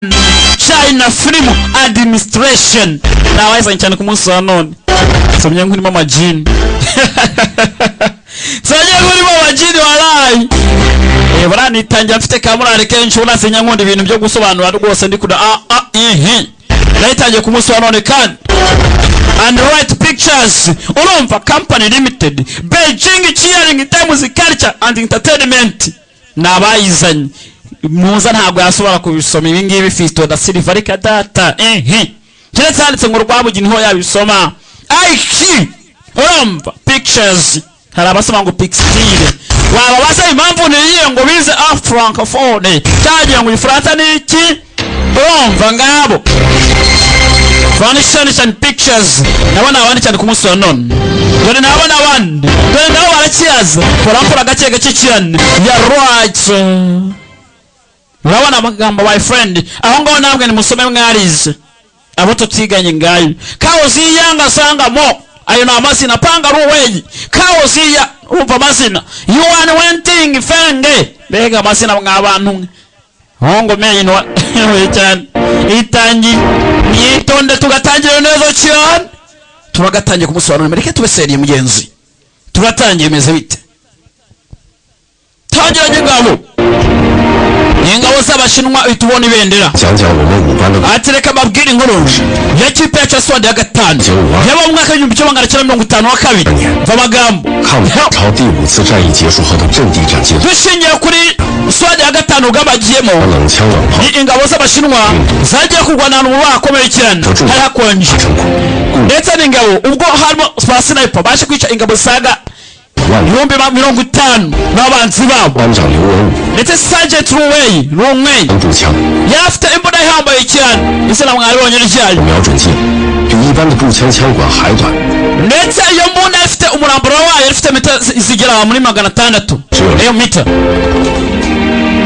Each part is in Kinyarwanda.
China Film Administration nawayizanye cyane ku munsi wa none. Nsomye nkurimo amajini, nsomye nkurimo amajini warayi. Buranitangira mfite ka morale kenshi, burasinya nkunda ibintu byo gusobanura rwose, ndi kuda a a ihi. Nayitangiye ku munsi wa none kandi and Right Pictures, urumva, Company Limited, Beijing Cheering Times Culture and Entertainment ni abayizanye. Muza ntabwo yasobora kubisoma ibi ngibi. Fisto da Silva reka data, ehe, keretse handitse ngo Rwabugi niho yabisoma. IQ, urumva, Pictures, hari abasoma ngo pixtile. Wababaza impamvu niyiye ngo bize a francophone, cyagiye ngo igifaransa ni iki? Urumva ngabo Furniture Pictures nabo ni abandi cyane ku munsi wa none. Dore nabo n'abandi, dore nabo barakiyaza korakora gake gake cyane ya right. Urabona amagambo, my friend, aho ngaho namwe nimusome, mwarize abo tutiganye. Ngayo kaoziya sangamo, ayo ni amazina panga ruweyi kaoziya. Urumva amazina yuan wenting fenge, mbega amazina mwa bantu mwe hongo menyo cyane. Itangi mwitonde, tugatangira neza cyane, turagatangiye kumusobanurira. Reka tube sérieux mugenzi, turatangiye. Bimeze bite? Tangiranye ingabo, ingabo z'Abashinwa, uhita ubona ibendera. 讲讲我们五班的 Ati reka mbabwire inkuru ya kipe yacu ya squad ya gatanu yaba mu mwaka w'1952. Mva amagambo. 抗美朝第五次战役结束后的阵地战阶段， Dushingiye kuri squad ya gatanu urugamba bagiyemo, 冷枪冷炮 ni ingabo z'Abashinwa zagiye kurwana ahantu mu hakomeye cyane, hari hakonje, 成功，故 ndetse n'ingabo ubwo harimo ba sniper baje kwica ingabo zisaga 万 50,000 n'abanzi babo. 班长刘文武 Ndetse Sergeant Ruwei Rumwei 步枪 yari afite imbunda ihambaye cyane, izina mwaribonye ryayo. 瞄准镜比一般的步枪枪管还短， Ndetse iyo mbunda ifite umuramburo wayo, ifite mita zigera muri 600 iyo mita.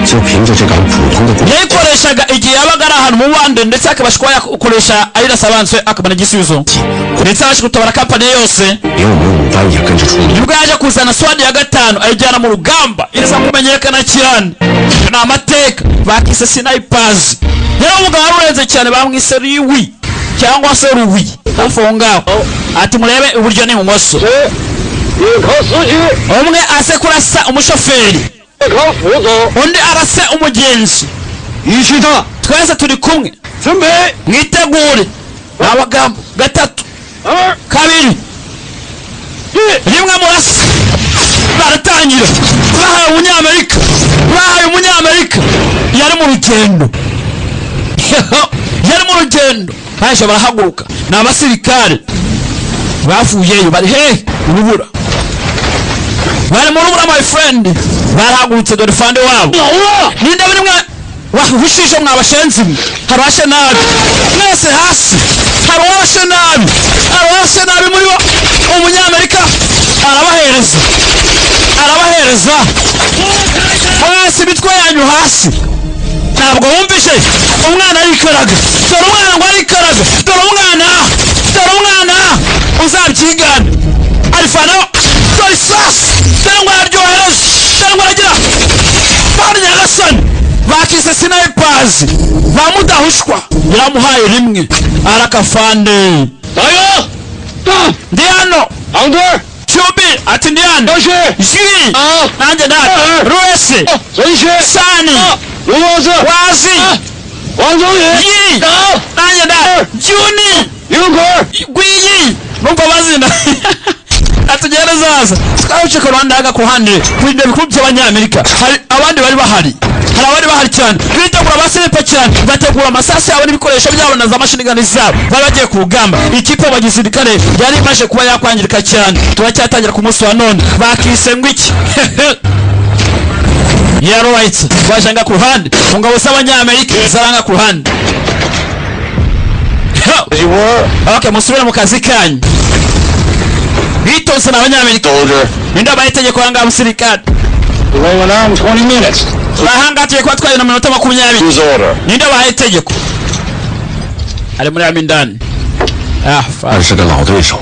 就凭着这杆普通的步 Yayikoreshaga igihe yabaga ari ahantu mu bande, ndetse akabasha kuba yakoresha ayirasa abanzi akabona igisubizo, ndetse abasha gutabara kampani ye yose. 连我们五班也跟着出力。 Nibwo yaje kuzana squad ya gatanu, ayijyana mu rugamba, iza kumenyekana cyane. Ni amateka, bakise snipers. Rero umugabo wari urenze cyane bamwise Riwi cyangwa se Ruwi, hafi aho ngaho. Ati murebe iburyo n'ibumoso. 一靠司机， Umwe ase kurasa umushoferi, 一靠副座， undi arase umugenzi. 一起打， Twese turi kumwe. 准备， Mwitegure abagambo gatatu, 二， kabiri, 一， rimwe, murasa! Baratangira, bahaye umunyamerika, bahaye umunyamerika yari mu rugendo, yari mu rugendo. Baje barahaguruka, ni abasirikare bavuyeyo, bari hehe? Urubura, bari mu rubura, my friend. Barahagurutse, dore fande wabo. Ninde muri mwe wahushije? Mwabashenzi mwe, hari uwashe nabi. Mwese hasi! Hari uwashe nabi, hari uwashe nabi muri bo. Umunyamerika arabahereza, arabahereza mwese, imitwe yanyu hasi! Ntabwo wumvishe umwana arikaraga? Dore umwana ngo arikaraga, dore umwana, dore umwana uzabyigane arifanaho. Dore isasu, dore ngo araryohereza, dore ngo aragira bana. Nyagasani, bakise snipers ba mudahushwa. Yaramuhaye rimwe, arakafande. 大哥，到， Ndi hano. 昂队， Cyubi ati ndi hano. 张旭， Ji Ah. nanjye ndahari. Ruwese, 孙旭， Sani, 卢老师， Wazi, 王宗宇， Yi 到， nanjye ndahari. Juni, 刘坤， Gwiyi. Numva amazina atugera zaza twawuce ku ruhande haga ku ruhande ku biro bikuru by'Abanyamerika. Hari abandi bari bahari, hari abandi bahari cyane, bitegura aba sniper cyane, bategura amasasu yabo n'ibikoresho byabo na za machine gun zabo, bari bagiye ku rugamba. Ikipe y'abagisirikare yari imaze kuba yakwangirika cyane. Turacyatangira ku munsi wa none, bakise ngo iki? Yeah, right. Bajanga ku ruhande mu ngabo z'Abanyamerika zaranga ku ruhande. Okay, musubire mu kazi kanyu bitonze. Ni Abanyamerika. Soldier, Ninde wabaye itegeko ahangaha, musirikare? we're going on 20 minutes. Ahangaha tugiye kuba twaye na minota 20. Whose order? Ninde wabaye itegeko? Ari muri yamo indani. Ah, fuck. 但是个老对手，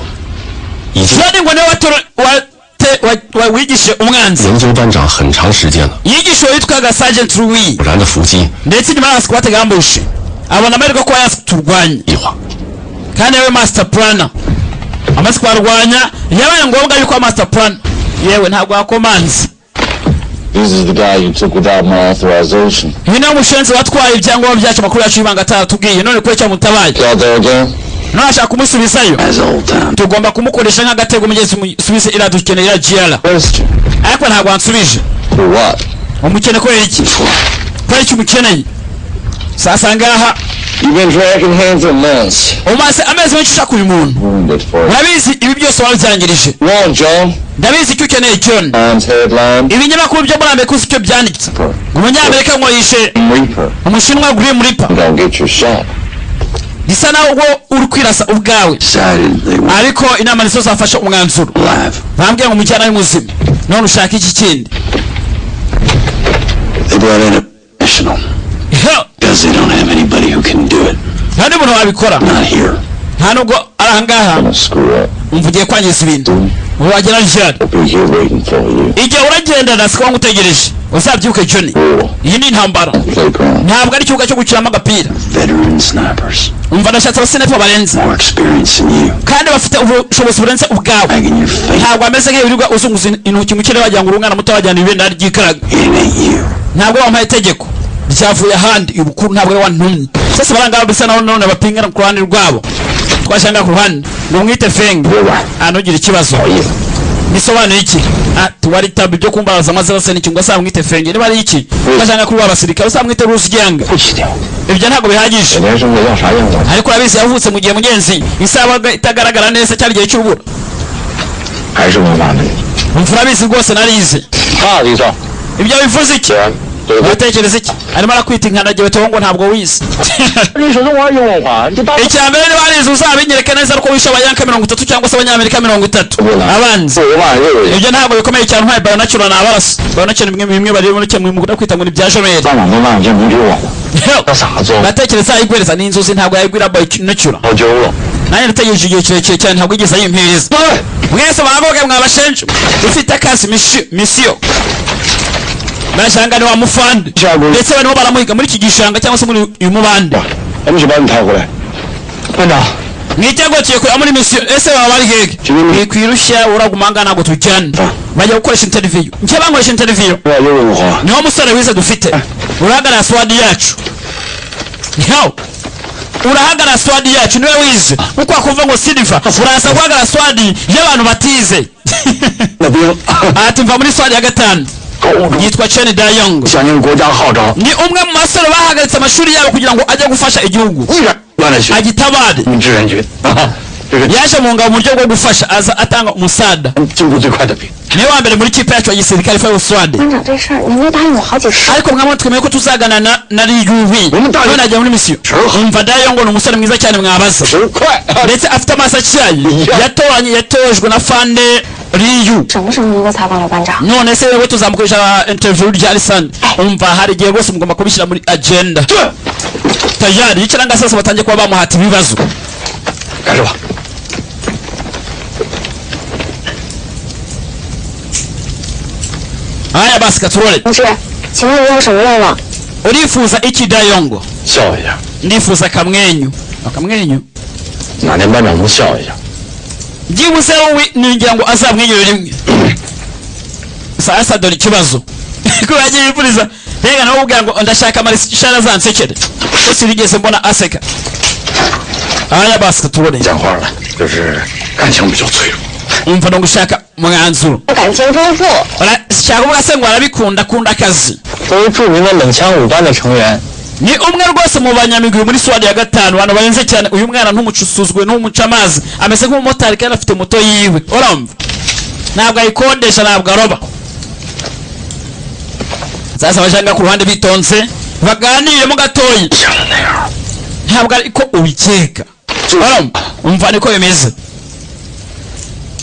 已经 Soni ngo niwe wigishije umwanzi. 研究班长很长时间了。 Yigisha uwo witwaga Sergeant Louis. 偶然的伏击， Ndetse nyuma y'aho kubatega ambush. Abona amahirwe ko yaturwanya 计划。 kandi yawe master planner amaze kubarwanya, yabaye ngombwa yuko master plan yewe ntabwo yakomanze. This is the guy you took without my authorization. Uyu niwe mushenzi watwaye ibyangombwa byacu, amakuru yacu y'ibanga ataratubwiye. None kubera cyamutabaye? Out there again? None ashaka kumusubizayo. As old time. Tugomba kumukoresha nk'agatego. Mugezi musubize iriya, dukeneye iriya GR. Question. Ariko ntabwo wansubije. For what? Umukene kubera iki? Kubera iki umukeneye sasa ngaha? You've been tracking him for months. Umaze amezi menshi ushaka uyu muntu. Wounded for Urabizi, ibi byose wabyangirije. Come on, John. Ndabizi icyo ukeneye, John. Times headline. Ibinyamakuru byo muri Amerika uzi icyo byanditse? Umunyamerika ngo yishe Reaper. umushinwa Grim Reaper. You gonna get your shot. Bisa naho ubwo uri kwirasa ubwawe. Decided they were Ariko inama nizo zafashe umwanzuro. alive. Bambwiye ngo umujyana ari muzima. None ushaka iki kindi? They brought in a professional because they don't have anybody who can do it. Nta n'umuntu wabikora. Not here. Nta nubwo ari ahangaha. Gonna screw up. Umva, ugiye kwangiza ibintu wagera jari. I'll be here waiting for you. Igihe uragendana siko ngutegereje, uzabyibuke, Johnny. Iyi ni intambara. Playground. Ntabwo ari ikibuga cyo gukinamo agapira. Veteran snipers. Umva, ndashatse abasniper barenze. More experience than you. Kandi bafite ubushobozi burenze ubwawe. Bagging your face. Ntabwo ameze nk'ibirirwa uzunguza intoki mu kirere wagira ngo uri umwana muto, wajyana ibendera ryikaraga. It ain't you. Ntabwo wampaye itegeko, ryavuye ahandi. Ubukuru ntabwo ari wantumye. Sasa barangaba bisa naho none bapingana ku ruhande rwabo. Twashanga ku ruhande ngo mwite Feng, ntugire ikibazo. Bisobanuye iki? Ati wari tabu ibyo kumbaza amaze basa n'iki ngo azamwite Feng? Niba ari iki, twashanga kuri wa basirikare uzamwite Rusgyanga. Ibyo ntabwo bihagije. 连生的要啥样子？ Ariko urabizi, yavutse mu gihe mugenzi isaha itagaragara neza, cyari igihe cy'urubura. 还是文化问题。 Umva, urabizi rwose narize. 大的上， Ibyo bivuze iki? 对不对？ Uratekereza iki? Arimo arakwita inkanagiwe ngo ntabwo wize. 你手中玩有文化，你就当 Icya mbere, niba warize uzabinyereke neza ariko wishe abayanka 30 cyangwa se abanyamerika 30 abanzi. 五万六 Ibyo ntabwo bikomeye cyane. Ntwaye bayonacura ni abarasi. Bayonacura ni bimwe bimwe bari muri kimwe mukunda kwita ngo ni bya jomeri. 三两多万就能给我了，那傻子， Batekereza yayigwereza ni inzozi, ntabwo yayigwira bayonacura. 好久了。 Nanjye nategereje igihe kirekire cyane, ntabwo yigeze ayimpiriza. Mwese baravuga mwabashenje ufite akazi misiyo bashanga ni wa mufande, ndetse barimo baramuhiga muri iki gishanga cyangwa se muri uyu mubande. 咱们去把你抬回来。班长， Mwitego tugiye kureba muri misiyo. Ese baba bari hehe? Mwikwirushya, uraguma ngaha, ntabwo tujyana. Bajya gukoresha interview. Njye bankoresha interview. 我有文化。 Niwo musore wize dufite, urahagarara squad yacu. Niho urahagarara squad yacu, niwe wize. Nkuko wakumva ngo Silver uraza guhagarara squad y'abantu batize. 那兵， Ati mva muri squad ya gatanu, yitwa Chen Dayong. 响应国家号召， Ni umwe mu basore bahagaritse amashuri yabo kugira ngo ajye gufasha igihugu, 毅然断了学， agitabare. 志愿军，这是 Yaje mu ngabo mu buryo bwo gufasha, aza atanga umusada. 进步最快的兵。 Niwe wa mbere muri kipe yacu ya gisirikare five squad. 班长，这事儿您都答应我好几次。 Ariko mwaba twemeye ko tuzagana na RUV. None ajya muri misiyo. Umva, Dayong ni umusore mwiza cyane mwabaza, 十快， ndetse afite amaso atyaye, yatoranye, yatojwe na fande Riyu. 什么时候能够采访到班长？ None se wewe tuzamukoresha interview rya Lisande? Umva, hari igihe rwose mugomba kubishyira muri agenda. Tayari yicara nga sasa batangiye kuba bamuhata ibibazo. 开始吧。 Haya basi, katurole. 同志，请问你有什么愿望？ Urifuza iki, Dayongo? 笑一下， Ndifuza akamwenyu, akamwenyu. 哪天班长能笑一下？ Byibuze wowe ningira ngo azamwenyure rimwe. Sasa dore ikibazo ko yagiye yifuriza, mbega nawe ubwira ngo ndashaka amarishara azansekere, ko sinigeze mbona aseka. Haya basi, katurole. 讲话了，就是感情比较脆弱。 Umva, no gushaka umwanzuro. 感情丰富。 Shaka kuvuga se ngo arabikunda, akunda akazi. 作为著名的冷枪五班的成员， Ni umwe rwose mu banyamigwi muri squad ya gatanu, abantu barenze cyane. Uyu mwana ntumucusuzwe, ntumuca amazi, ameze nk'umumotari kandi afite moto yiwe. Urumva, ntabwo ayikodesha, ntabwo aroba. Sasa bajanga ku ruhande bitonze baganiremo gatoya. 想的那样。 Ntabwo ariko ubikeka, urumva? Umva, niko bimeze.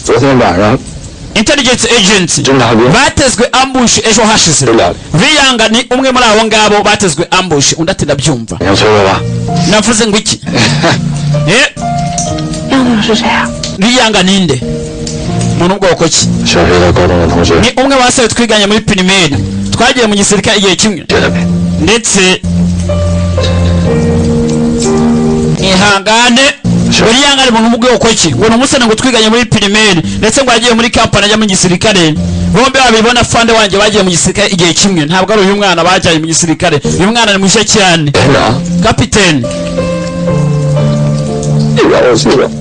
昨天晚上 Intelligence agency 侦察兵 batezwe ambush ejo hashize. Riyanga ni umwe muri abo ngabo batezwe ambush. Undi ati ndabyumva. 你要催我吧？ Navuze ngo iki? Eh. 亮亮是谁啊？ Riyanga ninde muntu bwoko ki? 小学到高中的同学， Ni umwe basore twiganye muri primaire, twagiye mu gisirikare igihe kimwe. 觉得呗。 Ndetse Ihangane. Uriya ari mu bwoko ki? Ngo ni umusore ngo twiganye muri primaire, ndetse ngo yagiye muri kampani, ajya mu gisirikare. Bombi babibona, fande wanjye, bagiye mu gisirikare igihe kimwe. Ntabwo ari uyu mwana bajyanye mu gisirikare, uyu mwana ni mushya cyane. Kapiteni,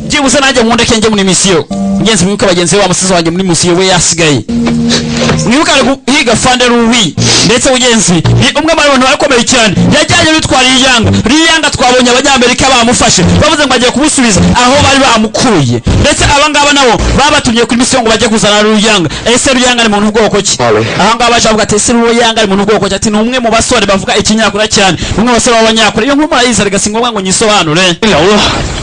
byibuze nanjye nkundeke njye muri misiyo. Mugenzi, mwibuke bagenzi be, wa musizi wanjye muri misiyo we yasigaye. Mwibuke ari guhiga fande Ruwi, ndetse mugenzi ni umwe mu bantu bakomeye cyane yajyanye witwa Riyanga. Riyanga twabonye Abanyamerika bamufashe, bavuze ngo bagiye kumusubiza aho bari bamukuye. Ndetse abangaba nabo babatumye kuri misiyo ngo bajye kuzana Riyanga. Ese Riyanga ni muntu bwoko ki? Ahangaba baje bavuga ati: "Ese Riyanga ari muntu bwoko ki?" Ati: "Ni umwe mu basore bavuga ikinyakura cyane, umwe mu basore b'abanyakura." Iyo nkuru murayizi rega, si ngombwa ngo nyisobanure.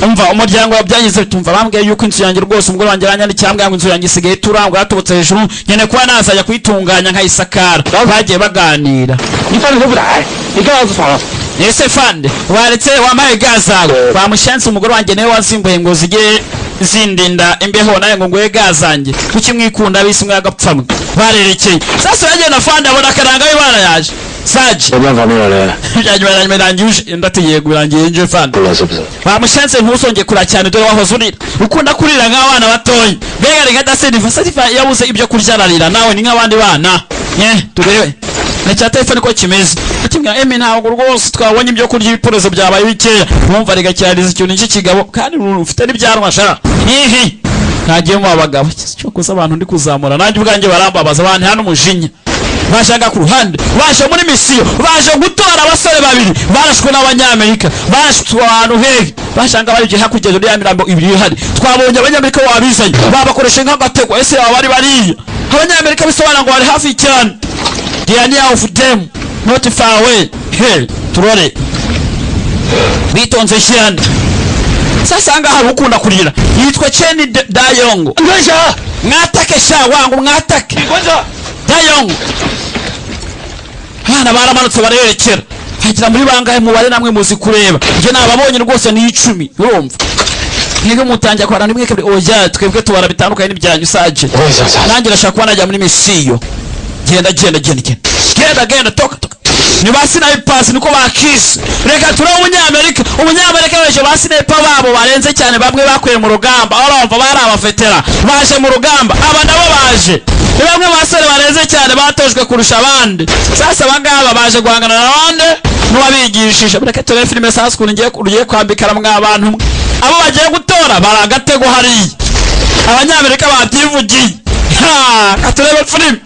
Umva, umuryango wabyangize, tumva bambwiye yuko inzu yanjye rwose, umugore wanjye aranyandikiye ambwira ngo inzu yanjye isigaye iturangwa, yatobotse hejuru, nkeneye kuba nazajya kuyitunganya nkayisakara. Bagiye baganira. 你反正都不带，你干啥子算了？ Ese fande, waretse wambaye gants zawe? Bamushanse, umugore wanjye niwe wazimbuye ngo zijye zindinda imbeho, nawe ngo nguhe gants zanjye. Kuki mwikunda bisi mwagapfamwe? Barerekeye sasa, yagenda fande abona akaranga w'ibana yaje saje. 我办法没有了， Byanyuma birangije, ndati yego birangiye nje fande. 了是不是？ Bamushanse, ntusongeye kurira cyane, dore wahoze urira, ukunda kurira nk'abana batoya. Mbega reka dasenifa senifa yabuze ibyo kurya ararira, nawe ni nk'abandi bana nye turebe na cya telefone ko kimeze. Akibwira emi, ntabwo rwose twabonye ibyo kurya, ibiporoso byabaye bikeya. Mwumva rigakirariza ikintu cy'ikigabo kandi ufite n'ibyanwa sha ihi ntagiye mu abagabo cyo kuza. Abantu ndi kuzamura nanjye ubwanjye barambabaza, abantu hano umujinya bashaka ku ruhande. Baje muri misiyo, baje gutora abasore babiri barashwe n'Abanyamerika. Barashwe ahantu hehe? Bashanga bari hakurya ya mirambo ibiri ihari. Twabonye Abanyamerika wabizanye, babakoreshe nk'agatego. Ese baba bari bariya Abanyamerika bisobanura ngo bari hafi cyane? They are near of them, not far away. Hey, turore bitonze cyane. Sasa ngaha hari ukunda kurira yitwa Chen Dayongo. Mwatake sha wangu, mwatake Dayongo. Abana baramanutse barerekera, bagera muri bangahe? Mubare namwe muzi kureba, njye nababonye rwose ni 10. Urumva mwebwe mutangira kubara rimwe, kabiri, oya, twebwe tubara bitandukanye n'ibyanyu. Saje, nanjye ndashaka kuba najya muri misiyo. Genda, genda, genda, genda, genda, genda, toka, toka. Ni ba snipers niko bakise. Reka turebe umunyamerika. Umunyamerika beje ba sniper babo barenze cyane, bamwe bakuye mu rugamba. Urumva bari abafetera baje mu rugamba, aba nabo baje ni bamwe mu basore barenze cyane batojwe kurusha abandi. Sasa abangaba baje guhangana n'abandi n'uwabigishije. Reka turebe filime. Sasa ukuntu ngiye ugiye kwambikana mwa bantu mwe. Abo bagiye gutora bari agatego hariya, Abanyamerika babyivugiye. Ha, katurebe filime.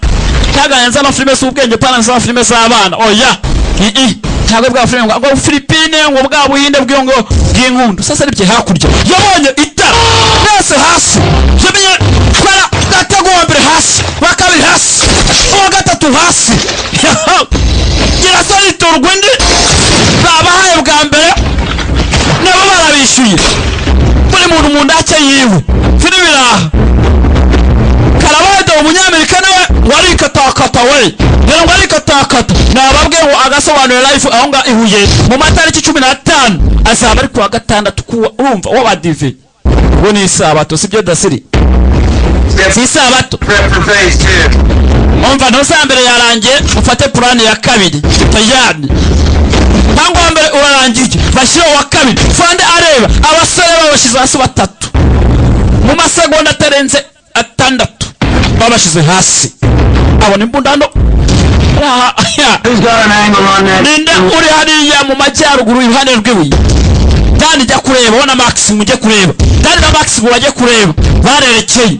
Ntabwo nzi amafilime z'ubwenge pana, nzi amafilime z'abana, oya. I ntabwo bwa filime ngo Filipine, ngo bwa Buhinde bw'iyo ngo bw'inkundu. Sasa aribye hakurya yabonye itara, mwese hasi. Yamenye twara gatego, wa mbere hasi, wa kabiri hasi, uwa gatatu hasi. Gira so riturwa indi babahaye bwa mbere, nabo barabishyuye, buri muntu mu ndake yiwe. Filime iraha karabaye. Umunyamerika nawe ngo arikatakata we, ngira ngo arikatakata. Nababwiye ngo agasobanura live aho ngaho i Huye mu matariki 15, azaba ari kuwa gatandatu, kuwa urumva w'abadive, ubwo ni isabato, sibyo dasiri? Si isabato. Prep for phase two. Umva, ntuzambere yarangiye, ufate purani ya kabiri tayari. Mpango wa mbere urarangiye, bashyire uwa kabiri. Fande areba abasore babashyize hasi batatu mu masegonda atarenze 6, babashyize hasi. Abona imbunda hano. Who's got an angle on that? Ninde uri hariya mu majyaruguru iruhande rw'ibuye? Dani, jya kureba. Ubona Max, mujye kureba. Dani na Max ngo bajye kureba, barerekeye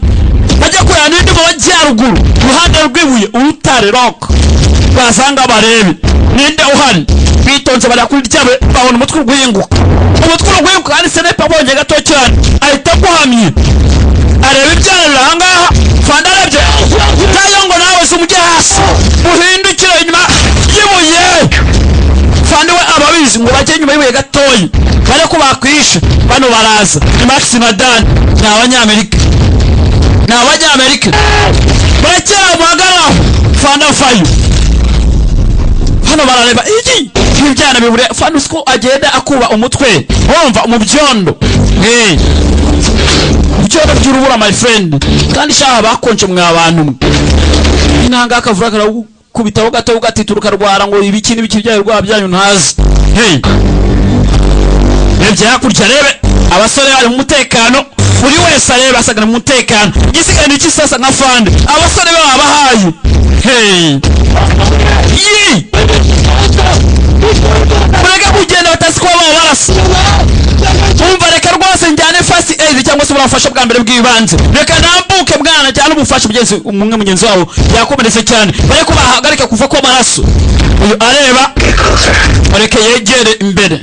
bajye kureba ninde mu majyaruguru iruhande rw'ibuye, urutare rock. Basanga barebe ninde uhari. Bitonze bareba kuri ryabe, babona umutwe urwinguka, umutwe urwinguka. Kandi sniper abonye gato cyane ahita aguhamye, areba ibyarira ahangaha. Fanda arebye tayo ngo nawe si umujye hasi, muhindukire inyuma y'ibuye. Fande we ababizi ngo bajye inyuma y'ibuye gatoya bare ko bakwishe. Bano baraza ni Max na Dan, ni Abanyamerika, ni Abanyamerika. Barekera muhagararaho. Fanda fayo hano barareba iki ibyana bibure. Fanda usiko agenda akuba umutwe wumva mu byondo. Hey, ibyondo by'urubura, my friend. Kandi shaha bakonje mwa bantu mwe, inanga akavura karakubitaho gato ugatituruka, rwara ngo ibiki n'ibiki byayo rwa byanyu ntazi. Hey, Ajya hakurya arebe abasore bari mu mutekano, buri wese arebe asagana mu mutekano. Igisigaye ni iki sasa? Nka fande abasore be babahaye. Hey, yi mureke kugenda batazi kuba baba barasa. Umva, reka rwose njyane first aid cyangwa se ubufasha bwa mbere bw'ibanze, reka nambuke mwana cyane ubufasha. Mugenzi umwe, mugenzi wabo yakomeretse cyane, bare ko bahagarika kuva kw'amaraso. Uyu areba, mureke yegere imbere.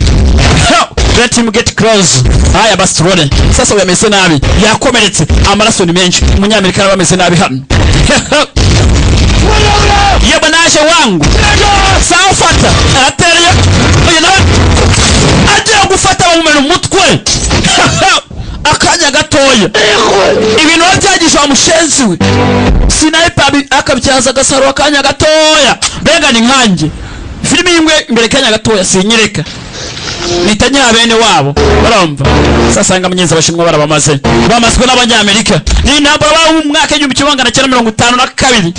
Let him get close. Haya basi, turone sasa. Uyu ameze nabi, yakomeretse, amaraso ni menshi. Umunyamerika nawe ameze nabi hano. Yebo, naje wangu. Sawa, fata. Aratereye uyu nawe agiye gufata, bamumena umutwe akanya gatoya. Ibintu biba byagisha wa mushenzi we, sniper akabyaza agasaro akanya gatoya. Mbega ni nkanjye filimi y'ingwe imbere, kanya gatoya sinyereka nita nyiha bene wabo. Barumva sasa nga munyenzi, Abashinwa barabamaze, bamazwe n'Abanyamerika. Ni intambara baho mu mwaka 1952.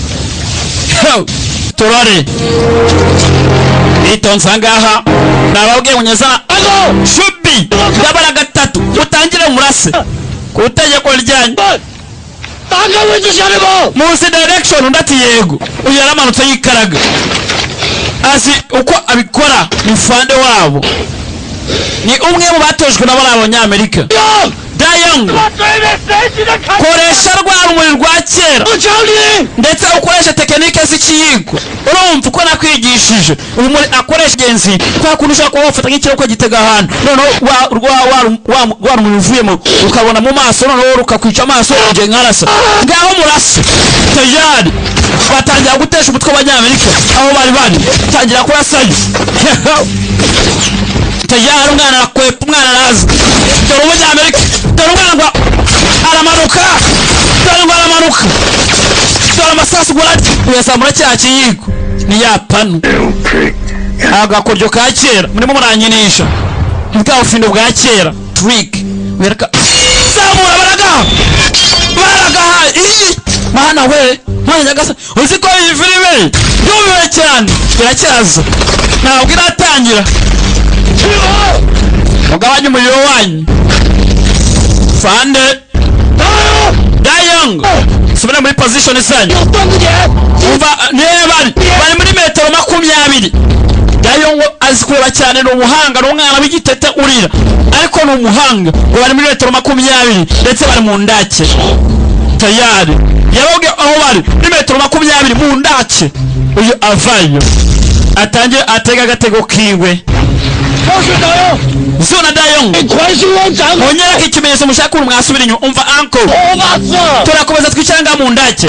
Turore bitonze ahangaha. Nababwiye ngo nyeza shubi, ndabara gatatu utangire murase ku itegeko ryanyu. Muzi direction? Undi ati yego. Uyu yaramanutse yikaraga, azi uko abikora, ni fande wabo, ni umwe mu batojwe na bariya Abanyamerika. Dayong, koresha rwa rumuri rwa kera ndetse ukoreshe tekinike z'ikiyiko. Urumva uko nakwigishije urumuri akoresha ingenzi kwa kuntu ushobora kuba wafata nk'ikirere ukagitega ahantu, noneho wa rumuri uvuyemo ukabona mu maso, noneho rukakwica amaso. Nge nkarasa ngaho, murase tayari. Batangira gutesha umutwe w'Abanyamerika aho bari bari, tangira kurasayo tayari. Umwana arakwepa, umwana araza. Dore umunyamerika, dore umwana ngo aramanuka, dore ngo aramanuka, dore amasasu ngo ararya. Uyazamura cya kiyiko, ni ya panu, agakoryo ka kera murimo muranyinisha, ni bwa bufindo bwa kera, trick wereka zamura. Baragaha, baragaha iyi mana we, mana nyagasa. Uzi ko iyi filime yumiwe cyane? Iracyaza, ntabwo iratangira. Mugabanye umuriro wanyu. Fande Dayong, subira muri position zanyu. Umva, niba bari muri metero 20. Dayong azi kureba cyane, ni umuhanga, ni umwana w'igitete urira ariko ni umuhanga. Ngo bari muri metero 20 ndetse bari mu ndake tayari. Yababwiye aho bari muri metero 20 mu ndake. Uyu avayo atangiye atega agatego kiwe. Zona Dayong, munyereke ikimenyetso mushaka ukuntu mwasubira inyuma. Umva uncle, turakomeza twicara ngaha mu ndake.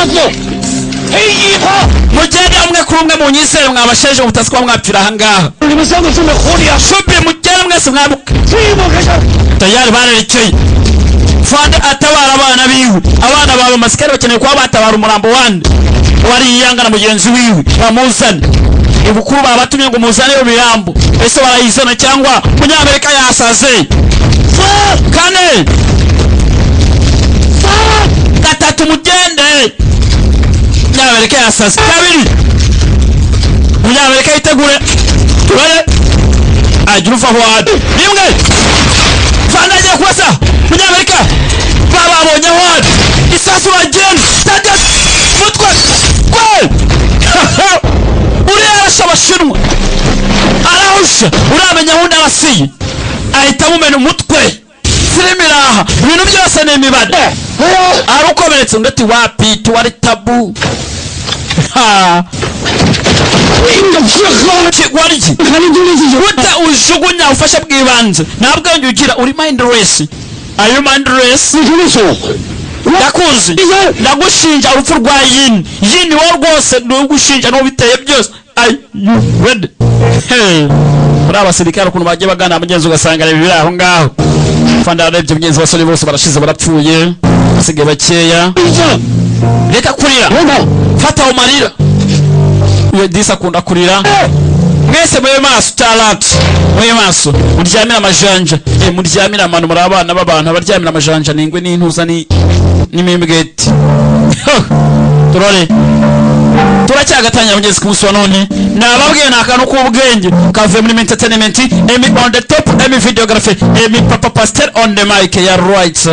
Mugende umwe kuri umwe, munyizere mwabasheje, mutasi kuba mwapfira ahangaha. Shubi, mugende mwese mwabuke tayari. Barerekeye fande atabara abana biwe, abana bawe masikari bakeneye kuba batabara umurambo wande wariyanga na mugenzi wiwe bamuzane. Ibukuru babatumye ngo muzane iyo mirambo, ese barayizana cyangwa Munyamerika yasaze? Kane, gatatu, mugende. Munyamerika yasaze. Kabiri, Munyamerika yitegure, turore agira uva aho ari. Rimwe, fande agiye kurasa Munyamerika, bababonye aho ari. Isasu bagenda target mutwe kwe. Uriya arasha Abashinwa, arahusha, uramenya aho undi arasiye, ahita amumena umutwe. Filime iraha, ibintu byose ni imibare. Arukomeretse. Undi ati wapi, tuwari tabu. Ha. Kigwaryi gute ujugunya ubufasha bw'ibanze? Nta bwenge ugira, uri mindless. Are you mindless? Ndakuzi, ndagushinja urupfu rwa Yini. Yini wowe rwose ndugushinja n'uwo biteye byose. Are you ready? Hey. Muri abasirikare ukuntu bagiye bagana mugenzi, ugasanga ibi biri aho ngaho. Fanda arebye mugenzi, abasore bose barashize, barapfuye, basigaye bakeya. Reka kurira, fata aho marira. Iyo disi akunda kurira. Mwese mube maso, tarati mube maso, muryamire amajanja. Muryamire amano, muri abana b'abantu. Abaryamira amajanja ni ingwe n'intuza ni n'imimbweti. Turore. Turacyagatangira mugezi ku munsi wa none. Nababwiye ni akantu k'ubwenge kavuye muri entertainment. Emi on the top, Emi videography, Emi Papa Pastel on the mic ya right.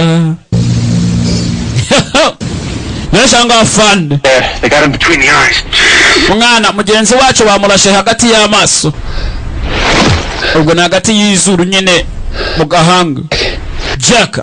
Benshi aho ngaho fande. They got him between the eyes. Umwana mugenzi wacu bamurashe hagati y'amaso, ubwo ni hagati y'izuru nyine mu gahanga. Jack.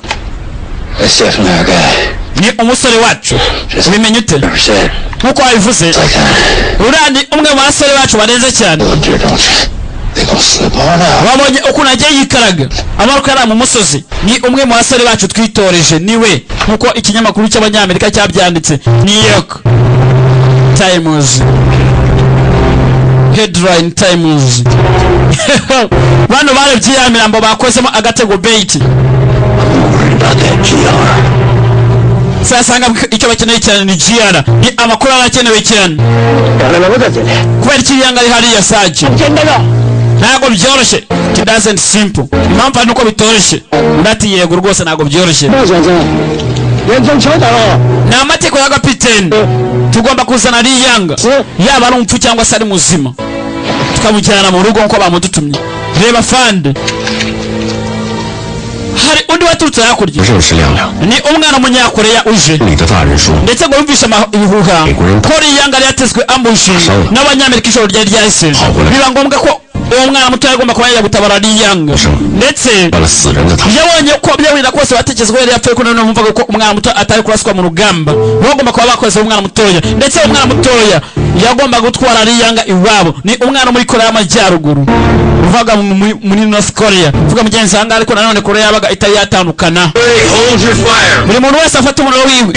That's definitely our guy. Ni umusore wacu, ubimenye ute? Never said. Nkuko wabivuze, Like that. uriya ni umwe mu basore bacu barenze cyane. Up there, don't you? They gonna slip on out. Wabonye ukuntu agiye yikaraga amaboko yari mu musozi? Ni umwe mu basore bacu twitoreje, niwe, nkuko ikinyamakuru cy'Abanyamerika cyabyanditse, New York Times headline Times. Bano barebye ya mirambo bakozemo agatego, bait. Worried about that GR. Sasanga icyo bakeneye cyane ni GR, ni amakuru arakenewe cyane. Kubera iki yanga ari hariya saje? Ntabwo byoroshye, it doesn't simple. Impamvu ari nuko bitoroshye. Undi ati yego rwose, ntabwo byoroshye, ni amategeko ya gapiteni. Tugomba kuzana Riyanga, yaba ari umupfu cyangwa se ari muzima, tukamujyana mu rugo nk'uko bamudutumye. Reba fande, hari undi waturutse hakurya. 认识亮亮。 Ni umwana w'Umunyakoreya uje. 里的大人说， Ndetse ngo yumvishe ibihuha ko Riyanga yari yatezwe ambush n'Abanyamerika ijoro ryari ryahise, biba ngombwa ko uwo mwana muto yagomba kuba yajya gutabara Riyanga. Ndetse 犯了死人的他。 yabonye ko byawinda kose batekereza ko yari yapfuye, ko noneho bumvaga ko umwana muto atari kuraswa mu rugamba, bagomba kuba bakoze umwana mutoya. Ndetse umwana mutoya yagomba gutwara Riyanga iwabo. Ni umwana muri Korea y'Amajyaruguru, uvaga muri North Korea, uvuga mugenzi ahangaha, ariko nanone Korea yabaga itari yatandukana. Hey, hold your fire. Buri muntu wese afata umuriro wiwe.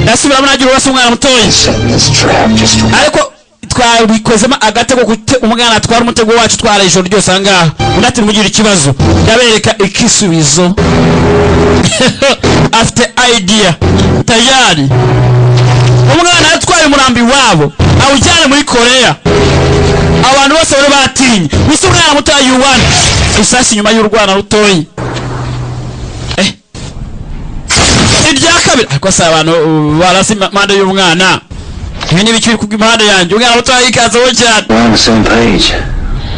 Ndasubiramo, nagira urasa umwana mutoya. Setting this trap just to Ariko twabikozemo agatego kute umwana atwara umutego wacu, twara ijoro ryose ahangaha. Undi ati ntugire ikibazo, ndabereka ikisubizo. Afite idea tayari. Umwana yatwaye umurambi wabo awujyane muri Korea. Abantu bose bari batinye gusa umwana mutoya yuwana isasu inyuma y'urwana rutoya. Irya kabiri, ariko si abantu barasa impande y'umwana. Ibi ni ibiki biri kugwa impande yanjye? Umwana mutoya yikanzeho cyane. We're on the same page.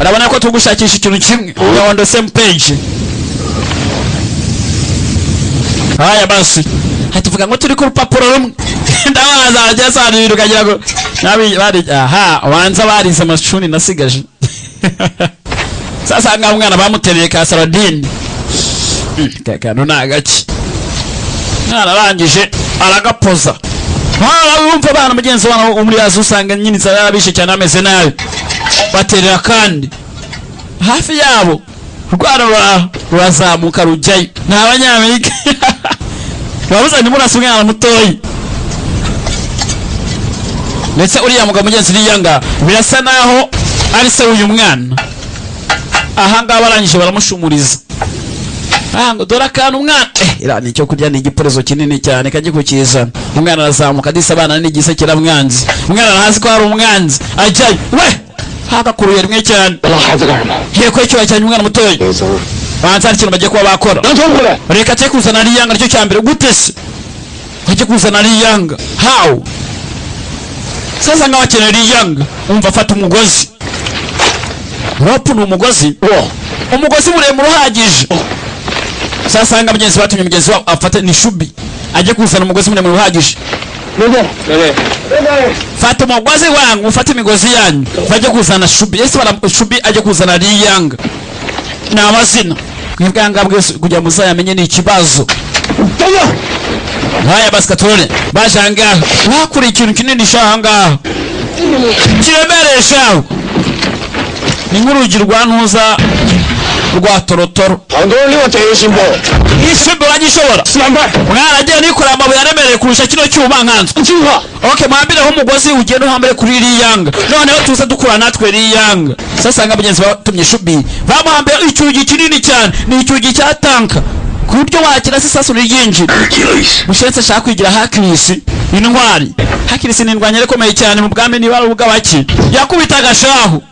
Urabona ko turi gushakisha ikintu kimwe. We are on the same page. Haya basi, hatuvuga ngo turi ku rupapuro rumwe. Ndabaza bajya sana ibintu ukagira ngo nabi bari aha wanza barize amashuri nasigaje. Sasa ngaho umwana bamutereye ka saradini. Kantu ni agaki? Mwana arangije aragapoza. Wumva abana mugenzi wabo wo muri Aziya usanga nyine inzara yarabishe cyane, ameze nabi. Baterera kandi hafi yabo, rwara rurazamuka rujyayo. Ni Abanyamerika babuze ntimurase umwana mutoya. Ndetse uriya mugabo mugenzi Riyanga birasa naho ari se w'uyu mwana. Ahangaha barangije baramushumuriza. Ah, ngo dore akantu umwana, iriya ni icyo kurya, ni igiporezo kinini cyane kajya kukizana. Umwana arazamuka disi, abana n'igisekeramwanzi. Umwana arahazi ko hari umwanzi, ajyayo we hagakuruye rimwe cyane. 老孩子干什么？ Yego, icyo cyane umwana mutoya banza hari ikintu bagiye kuba bakora. 能冲出来。 Reka tujye kuzana Riyanga, nicyo cya mbere. Gute se bajye kuzana Riyanga? How? Sasa ngaho akeneye Riyanga. Umva, afata umugozi, rope ni umugozi, umugozi muremure uhagije. Sasa nga mugenzi batumye mugenzi wabo afate ni shubi, ajye kuzana umugozi muremure uhagije. 刘队，刘队，刘队， Fata umugozi wangu, ufate imigozi yanyu, bajye kuzana shubi. Ese bara shubi ajye kuzana Riyanga. Ni amazina mwibwanga bwese kugira muzayamenye ni ikibazo. 等等， Haya basi, katore baje ahangaha bakuriye ikintu kinini sha ahangaha kiremereye shaho, ni nk'urugi rwa ntuza rwa torotoro. 很多人给我这一新包， Ishimbe uragishobora? 四万块， Mwaragiye nikoreye amabuye aremereye kurusha kino cyuma nkanzwe. 计划。 Okay, mwambireho umugozi ugenda uhambire kuri Riyanga, noneho tuze dukura natwe Riyanga. Sasa nga bagenzi batumye shubi bamuhambira icyugi kinini cyane, ni icyugi cya tanka ku buryo wakira se isasu riryinjira. Hercules. Mushense ashaka kwigira Hercules, intwari. Hercules ni indwanyi ikomeye cyane mu bwami, niba ari ubw'abaki yakubitaga shahu.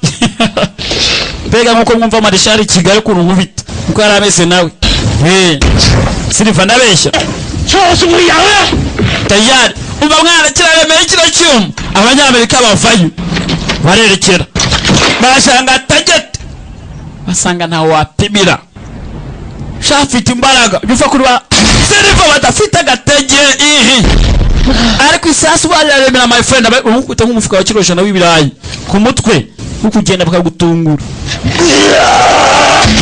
Mbega nkuko mwumva marishari i Kigali ukuntu nkubita, nkuko yari ameze nawe. Siliva ndabeshya? 就是不养了。 Tayari, umva mwana, kiraremeye kino cyuma. Abanyamerika bavayo, barerekera, barashanga target, basanga ntawe wapimira. Shafite imbaraga biva kuri ba Silva badafite agatege ihi, ariko isasu bararemera, my friend. Umukubita nk'umufuka wa kilo 100 w'ibirayi ku mutwe, ukugenda bakagutungura.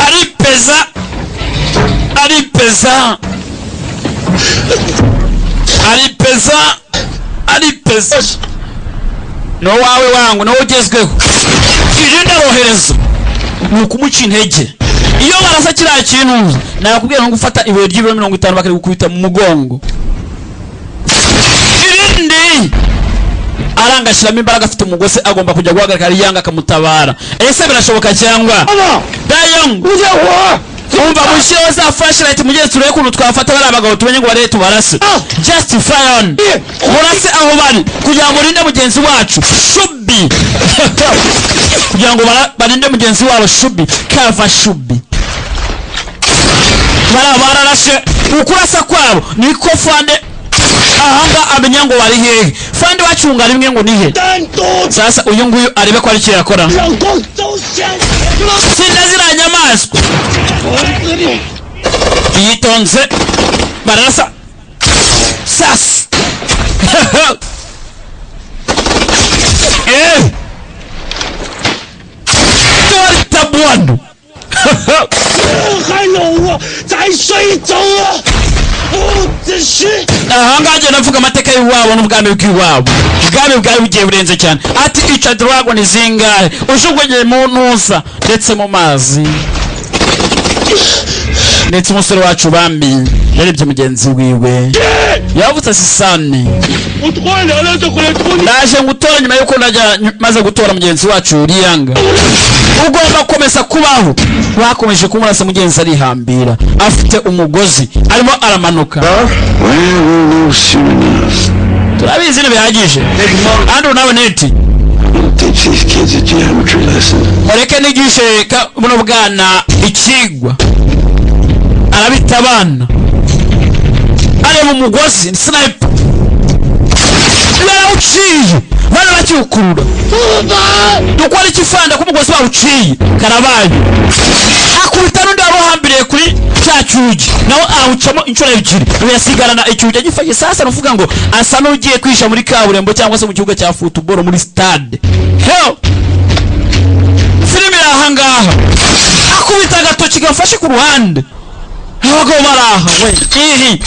Aripeza, aripeza, aripeza, aripeza. No wawe wangu nawe ugezweho, irindi arohereza ni ukumuca intege. Iyo barasa kiriya kintu, nakubwira nko gufata ibuye ry'ibiro 50 bakarigukubita mu mugongo. Irindi aranga, ashyiramo imbaraga, afite umugozi, agomba kujya guhagarika Riyanga akamutabara. Ese birashoboka cyangwa? Dayong, umva, mushyireho za flashlight mugeze, turebe ukuntu twafata bariya bagabo, tumenye ngo barebe tubarase. Just fire on, murase aho bari kugira ngo murinde mugenzi wacu Shubi, kugira ngo barinde mugenzi wabo Shubi kava Shubi. Bariya bararashe. Ukurasa kwabo niko fande ahanga amenya ngo bari hehe. Fande bacunga rimwe ngo ni he. Sasa uyu nguyu arebe ko ari icyo yakora. Sinda ziriya nyamaswa yitonze, bararasa. Sasa dore tabwando. 还有啊，在水中啊，不只是 Ahangaha agenda avuga amateka y'iwabo n'ubwami bw'iwabo. Ubwami bwari bugiye burenze cyane. Ati ica dragon zingahe ujugunye mu ntuza ndetse mu mazi. Ndetse umusore wacu bambi yarebye mugenzi wiwe, yavutse asisane. 我突然聊聊就回来拖你。 Ndaje ngutora nyuma yuko najya maze gutora mugenzi wacu Riyanga. Ugomba gukomeza kubaho. Bakomeje kumurasa, mugenzi arihambira, afite umugozi, arimo aramanuka. Well, we'll know soon enough. Turabizi ntibihagije. Andrew nawe neti. We'll teach these kids a geometry lesson. Mureke nigishe buno bwana ikigwa. Arabita abana, areba umugozi, ni sniper, yarawuciye, bana bakiwukurura. Dukora iki fanda ko umugozi bawuciye? Karabaye, akubita n'undi wari uhambiriye kuri cya cyugi, nawe arawucamo inshuro ebyiri, uyasigarana icyugi agifashe. Sasa nuvuga ngo asa n'ugiye kwisha muri kaburimbo cyangwa se mu kibuga cya football muri stade. Hell, filime iri ahangaha. Akubita agatoki gafashe ku ruhande, abagabo baraha we ihi,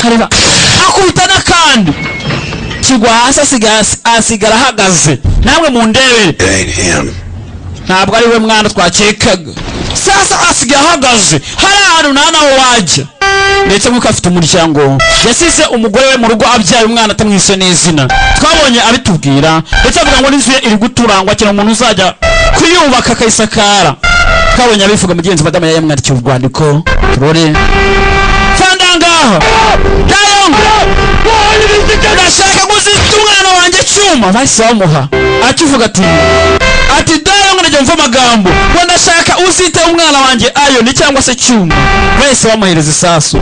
kareba, akubita n'akandi kigwa hasi, asigara ahagaze. Namwe mundebere. It ain't him. Ntabwo ari we mwana twakekaga. Sasa asigaye ahagaze hari ahantu nta naho wajya, ndetse nk'uko afite umuryango, yasize umugore we mu rugo abyaye umwana atamwise n'izina. Twabonye abitubwira, ndetse avuga ngo n'inzu ye iri guturangwa cyane, umuntu uzajya kuyubaka akayisakara. Twabonye abivuga. Mugenzi madamu yamwandikiye urwandiko. Turore fandangaha Dayong, ndashaka kuzita umwana wanjye Cyuma. Bahise bamuha. Akivuga ati Dayong, najya mva amagambo ngo ndashaka uzite umwana wanjye Iron cyangwa se Cyuma. Bahise bamuhereza isasu,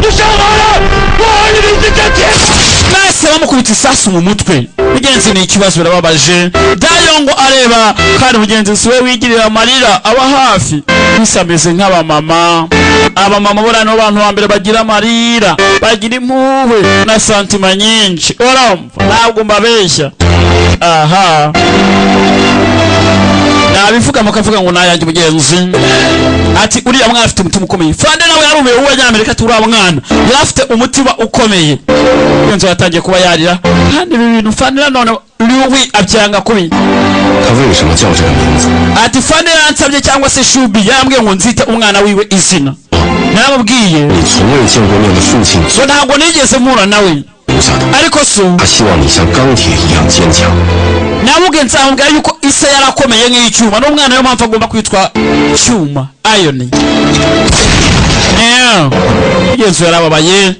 bahise bamukubita isasu mu mutwe. Mugenzi, ni ikibazo, birababaje. Dayongo areba kandi mugenzi si we wigirira amarira, aba hafi gusa ameze nk'abamama. Abamama buriya nibo bantu ba mbere bagira amarira, bagira impuhwe na sentiment nyinshi. Urumva, ntabwo mbabeshya. Aha nabivuga mukavuga ngo nayanjye. Mugenzi ati uriya mwana afite umutima ukomeye. Fande nawe yarumiwe w'uwanyamerika, ati uriya mwana yari afite umutima ukomeye. Mugenzi yatangiye kuba yarira, kandi ibi bintu fande nanone Liwi abyanga kubi. 他为什么叫这个名字？ Ati fande yansabye cyangwa se Shubi yarambwiye ngo nzite umwana wiwe izina. Naramubwiye 你从未见过面的父亲 ngo ntabwo nigeze mpura nawe, 留下的。 ariko so 他希望你像钢铁一样坚强。 namubwiye, nzamubwira yuko ise yarakomeye nk'icyuma, n'umwana niyo mpamvu agomba kwitwa Cyuma, Iron. Yeah. Mugenzi yarababaye.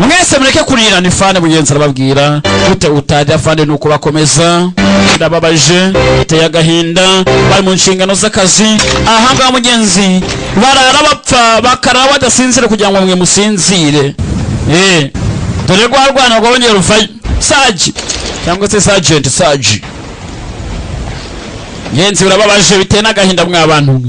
Mwese mureke kurira, ni fande. Mugenzi arababwira gute utajya fande? Ni uko bakomeza. Birababaje, biteye agahinda. Bari mu nshingano z'akazi ahangaha mugenzi, barara bapfa, bakarara badasinzire kugira ngo mwe musinzire. Dore rwa rwana rwongera ruvayo. Saji Cyangwa se sergeant Saji. Ngenzi, birababaje, biteye n'agahinda mwa bantu mwe.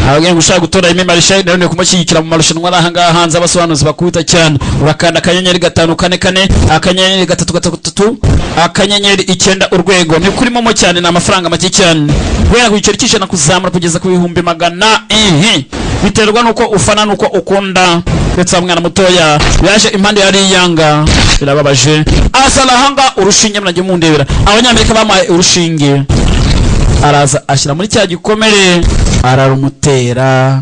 Ababwiye ngo ushaka gutora Aime Marshal nawe kumushyigikira mu marushanwa ari ahangaha hanze, abasobanuzi bakubita cyane, urakanda *544 *333 *9 urwego. Ni kuri MoMo cyane, ni amafaranga make cyane, guhera ku giceri cy'100 kuzamura kugeza ku 100,000. Ihi biterwa n'uko ufana n'uko ukunda. Ndetse wa mwana mutoya yaje impande ya Riyanga, birababaje, asa ahanga urushinge. Murajye mundebera, Abanyamerika bamuhaye urushinge, araza ashyira muri cya gikomere, ararumutera.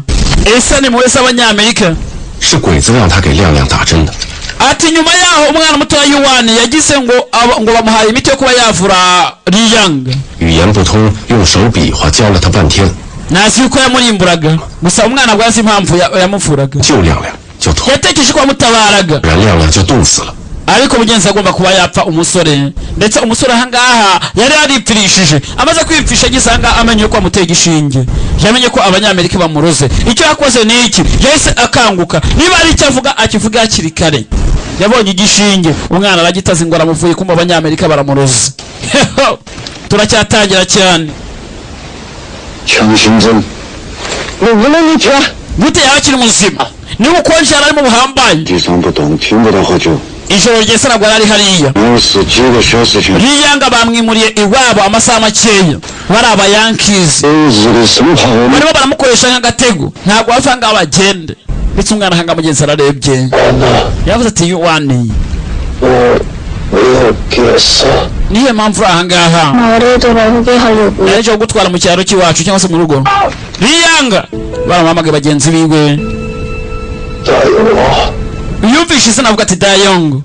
Ese ni muwese Abanyamerika? 是鬼子让他给亮亮打针的。 Ati nyuma yaho umwana mutoya Yuwani yagize ngo ngo bamuhaye imiti yo kuba yavura Riyanga. 语言不通，用手比划教了他半天， Ntazi yuko yamurimburaga gusa, umwana bwo azi impamvu yamuvuraga. 救亮亮就突 Yatekereje ko yamutabaraga, 然亮亮就冻死了。 ariko mugenzi agomba kuba yapfa umusore. Ndetse umusore ahangaha yari yaripfirishije, amaze kwipfisha ageze ahangaha amenye ko amuteye igishinge, yamenye ko Abanyamerika bamuroze. Icyo yakoze ni iki? Yahise akanguka, niba ari icyo avuga akivuga hakiri kare. Yabonye igishinge, umwana aragitaze ngo aramuvuye, kumva Abanyamerika baramuroze. Turacyatangira cyane. 强心针。能不能你听？ Gute yaba akiri muzima niba ukonje yari ari mu buhambaye? 地上不动，听不到好久。 Ijoro ryese ntabwo yari ari hariya. 我是几个小时前， Riyanga bamwimuriye iwabo amasaha makeya, bari Abayankizi. 日的生怕我们 Barimo baramukoresha nk'agatego, ntabwo bava ngaho bagende. Ndetse umwana ahanga mugenzi ararebye, yavuze ati: "Yuwani." 我我要给死。 Niyo mpamvu uri ahangaha? 마을에 돌아오게 하려고. Yaje kugutwara mu cyaro cy'iwacu cyangwa se mu rugo. Riyanga baramuhamagaye bagenzi biwe. 加油啊！ Yumvishe izina avuga ati: "Dayongo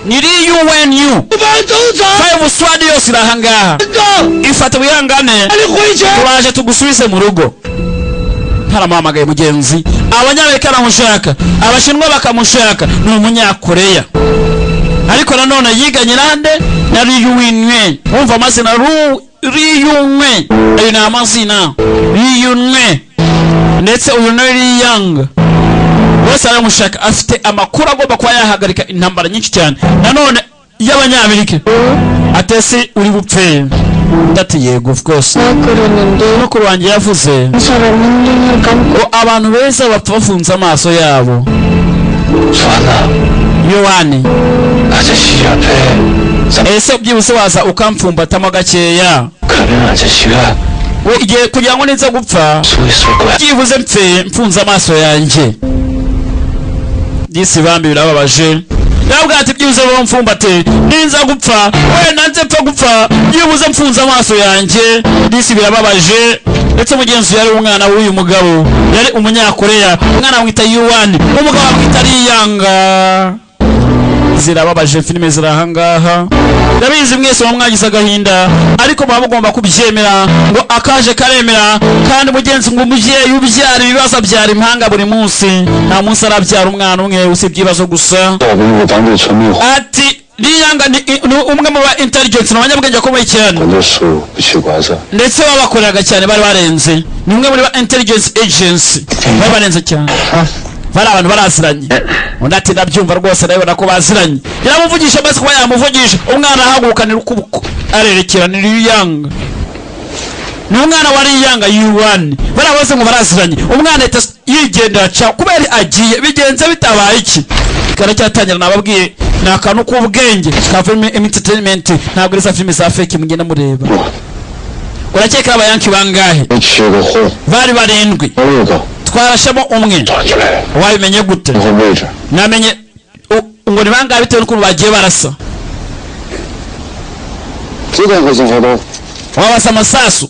ni Riyunu five squad yose iri ahangaha, ifata wihangane, turaje tugusubize mu rugo." Ntaramuhamagaye mugenzi, Abanyamerika baramushaka, Abashinwa bakamushaka. Ni Umunyakoreya, ariko nanone yiganye nande? Na Riyunwe. Wumva amazina Riyunwe, ayo ni amazina Riyunwe, ndetse uyu ni Riyanga, bose baramushaka. Afite amakuru agomba kuba yahagarika intambara nyinshi cyane nanone y'Abanyamerika. Atesi uri bupfe? Ndati yego, of course. 그러는데 Mukuru wanjye yavuze 사람은 눈을 감고 ngo abantu beza bapfa bafunze amaso yabo. Yohani, 아저씨 옆에 ese byibuze waza ukampfumbatamo gakeya? 가면 아저씨가 We igihe kugira ngo niza gupfa 서 있을 거야. byibuze mpfe mfunze amaso yanjye. Disi bambi, birababaje. Yabwira ati: "Byibuze mfumbate, ninza gupfa wenda nze mpfa gupfa byibuze mfunze amaso yanjye." Disi birababaje. Ndetse mugenzi yari umwana w'uyu mugabo, yari Umunyakoreya, umwana bamwita Yuwani, umugabo bamwita Riyanga. Zirababaje filime ziri ahangaha, ndabizi mwese muba mwagize agahinda, ariko muba mugomba kubyemera ngo akaje karemera. Kandi mugenzi, ngo umubyeyi ubyara ibibazo abyara impanga buri munsi, nta munsi arabyara umwana umwe usibye ibibazo gusa. 照顾我当地村民 Ati Riyanga ni umwe mu ba intelligence, ni abanyabwenge bakomeye cyane. 很多书不去管事。 Ndetse babakoreraga cyane, bari barenze, ni umwe muri ba intelligence agency, bari barenze cyane, bari abantu baraziranye. Undi ati: "Ndabyumva rwose, ndabibona ko baziranye." Yaramuvugisha, amaze kuba yamuvugisha, umwana ahagurukanira ukuboko arerekera. Ni Riyanga, ni umwana wa Riyanga Yuwani, bariya bose ngo baraziranye. Umwana ahita yigendera ca kubera agiye bigenze bitabaye iki karacyatangira. Nababwiye ni akantu k'ubwenge ka filime entertainment, ntabwo ari za filime za fake mugenda mureba. Urakeka Abayanki bangahe? 七个货， Bari barindwi. 六个 Twarashamo umwe. 抓起来了， Wabimenye gute? 然后位置。 Namenye ngo ni bangahe bitewe n'ukuntu bagiye barasa. 子弹还剩好多？ Wabasa amasasu